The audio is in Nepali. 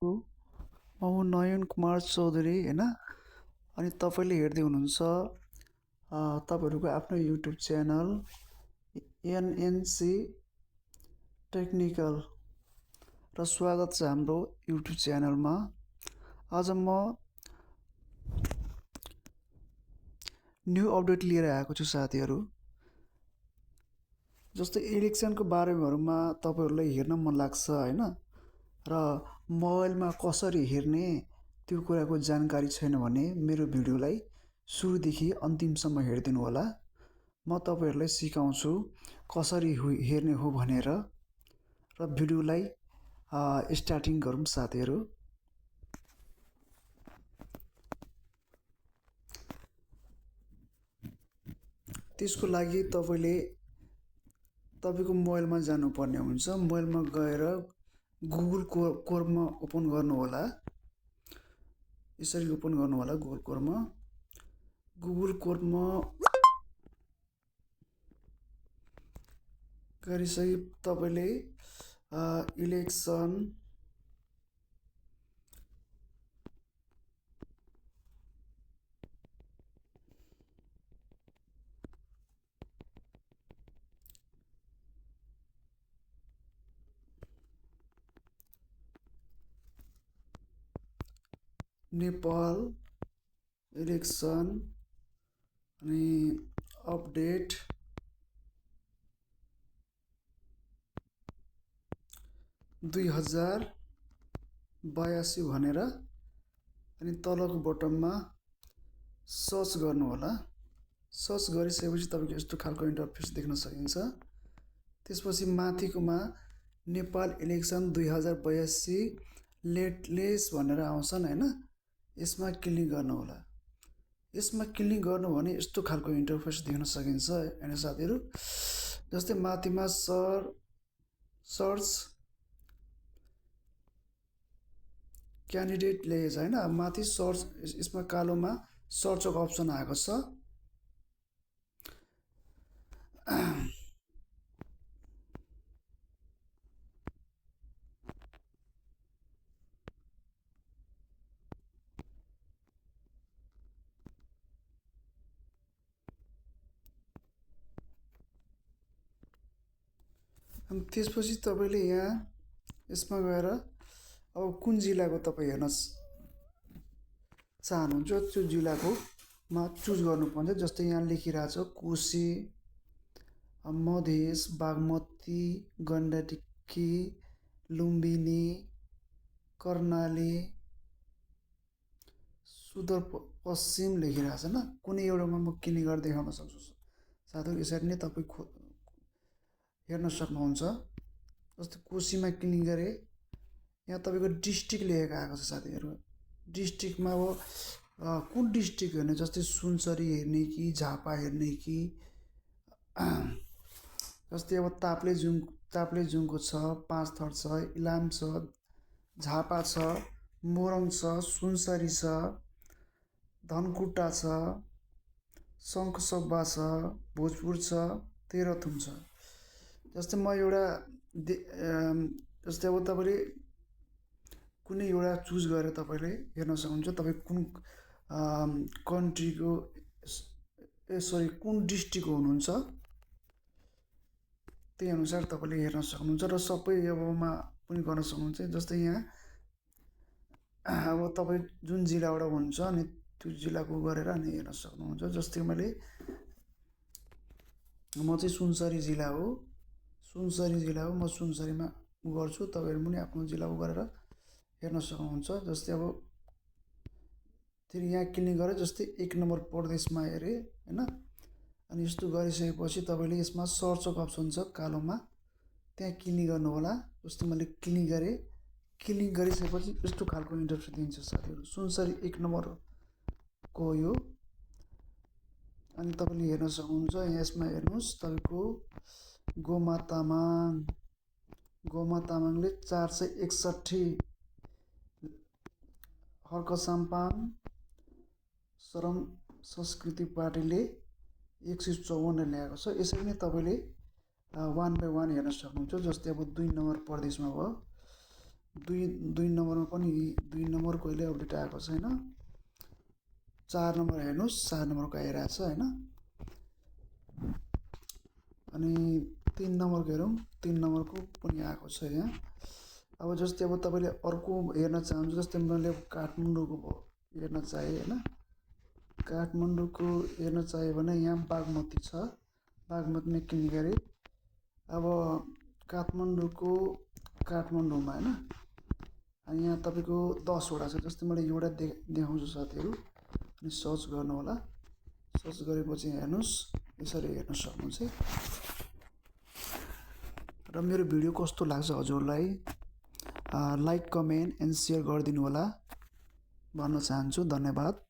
म हुँ नयन कुमार चौधरी होइन। अनि तपाईँले हेर्दै हुनुहुन्छ तपाईँहरूको आफ्नो युट्युब च्यानल एनएनसी टेक्निकल र स्वागत छ हाम्रो युट्युब च्यानलमा। आज म न्यू अपडेट लिएर आएको छु साथीहरू। जस्तै इलेक्सनको बारेमा तपाईँहरूलाई हेर्न मन लाग्छ होइन, र मोबाइलमा कसरी हेर्ने त्यो कुराको जानकारी छैन भने मेरो भिडियोलाई सुरुदेखि अन्तिमसम्म हेरिदिनु होला। म तपाईँहरूलाई सिकाउँछु कसरी हेर्ने हो भनेर। र भिडियोलाई स्टार्टिङ गरौँ साथीहरू। त्यसको लागि तपाईँको मोबाइलमा जानुपर्ने हुन्छ। मोबाइलमा गएर गुगल क्रोममा ओपन गर्नु होला। यसरी ओपन गर्नु होला गुगल क्रोममा गरिसके तपाईँले इलेक्सन नेपाल इलेक्सन अनि अपडेट दुई हजार 82 भनेर अनि तलको बटनमा सर्च गर्नु होला। सर्च गरिसकेपछि तपाईँको यस्तो खालको इन्टरफेस देख्न सकिन्छ। त्यसपछि माथिकोमा नेपाल इलेक्सन 2082 लेटेस्ट भनेर आउँछन् होइन, यसमा क्लिक गर्नु होला। यसमा क्लिक गर्नु भने यस्तो खालको इन्टरफेस देख्न सकिन्छ होइन साथीहरू। जस्तै माथिमा सर्च क्यान्डिडेट लेज होइन, माथि सर्च यसमा कालोमा सर्चको अप्सन आएको छ। अनि त्यसपछि तपाईँले यहाँ यसमा गएर अब कुन जिल्लाको तपाईँ हेर्न चाहनुहुन्छ त्यो जिल्लाकोमा चुज गर्नुपर्छ। जस्तै यहाँ लेखिरहेछ कोशी, मधेस, बागमती, गण्डकी, लुम्बिनी, कर्णाली, सुदूरपश्चिम लेखिरहेछ होइन। कुनै एउटामा म क्लिक गरेर देखाउन सक्छु साथीहरू। यसरी नै तपाईँ हेर्न सक्नुहुन्छ। जस्तै कोशीमा क्लिक गरे यहाँ तपाईँको डिस्ट्रिक्ट लेखेको आएको छ साथीहरू। डिस्ट्रिक्टमा अब कुन डिस्ट्रिक्ट हेर्ने, जस्तै सुनसरी हेर्ने कि झापा हेर्ने कि जस्तै अब ताप्लेजुङको छ, पाँचथर छ, इलाम छ, झापा छ, मोरङ छ, सुनसरी छ, धनकुटा छ, शङ्खसभा छ, भोजपुर छ, तेह्रथुम छ। जस्तै म एउटा जस्तै अब तपाईँले कुनै एउटा चुज गरेर तपाईँले हेर्न सक्नुहुन्छ तपाईँ कुन कन्ट्रीको कुन डिस्ट्रिक्टको हुनुहुन्छ, त्यही अनुसार तपाईँले हेर्न सक्नुहुन्छ। र सबै अबमा पनि गर्न सक्नुहुन्छ। जस्तै यहाँ अब तपाईँ जुन जिल्लाबाट हुनुहुन्छ अनि त्यो जिल्लाको गरेर अनि हेर्न सक्नुहुन्छ। जस्तै म चाहिँ सुनसरी जिल्ला हो, म सुनसरीमा गर्छु। तपाईँहरू पनि आफ्नो जिल्लाको गरेर हेर्न सक्नुहुन्छ। जस्तै अब फेरि यहाँ क्लिक गरेर जस्तै 1 नम्बर प्रदेशमा हेरेँ होइन। अनि यस्तो गरिसकेपछि तपाईँले यसमा सर्चको अप्सन छ कालोमा, त्यहाँ क्लिक गर्नु होला। जस्तो मैले क्लिक गरेँ, क्लिक गरिसकेपछि यस्तो खालको इन्टरफेस दिन्छ साथीहरू। सुनसरी 1 नम्बरको यो। अनि तपाईँले हेर्न सक्नुहुन्छ यसमा हेर्नुहोस् तपाईँको गोमा तामाङले 461, हर्क साम्पाङ शरम संस्कृति पार्टीले 154 ल्याएको छ। यसरी नै तपाईँले 1 बाई 1 हेर्न सक्नुहुन्छ। जस्तै अब 2 नम्बर प्रदेशमा भयो, दुई नम्बरमा पनि 2 नम्बर कहिले अपडेट आएको छैन। 4 नम्बर हेर्नुहोस्, 4 नम्बरको आइरहेछ होइन। अनि 3 नम्बरको हेरौँ, 3 नम्बरको पनि आएको छ यहाँ। अब जस्तै अब तपाईँले अर्को हेर्न चाहन्छु, जस्तै मैले काठमाडौँको हेर्न चाहेँ होइन। काठमाडौँको हेर्न चाह्यो भने यहाँ बागमती छ, बागमतीमा क्लिक गरेँ। अब काठमाडौँमा होइन, अनि यहाँ तपाईँको 10वटा छ। जस्तै मैले एउटा देखाउँछु साथीहरू, अनि सर्च गर्नु होला। सर्च गरेपछि हेर्नुहोस्, यसरी हेर्न सक्नुहुन्छ। र मेरो भिडियो कस्तो लाग्छ हजुरलाई लाइक, कमेन्ट एन्ड सेयर गरिदिनु होला भन्न चाहन्छु। धन्यवाद।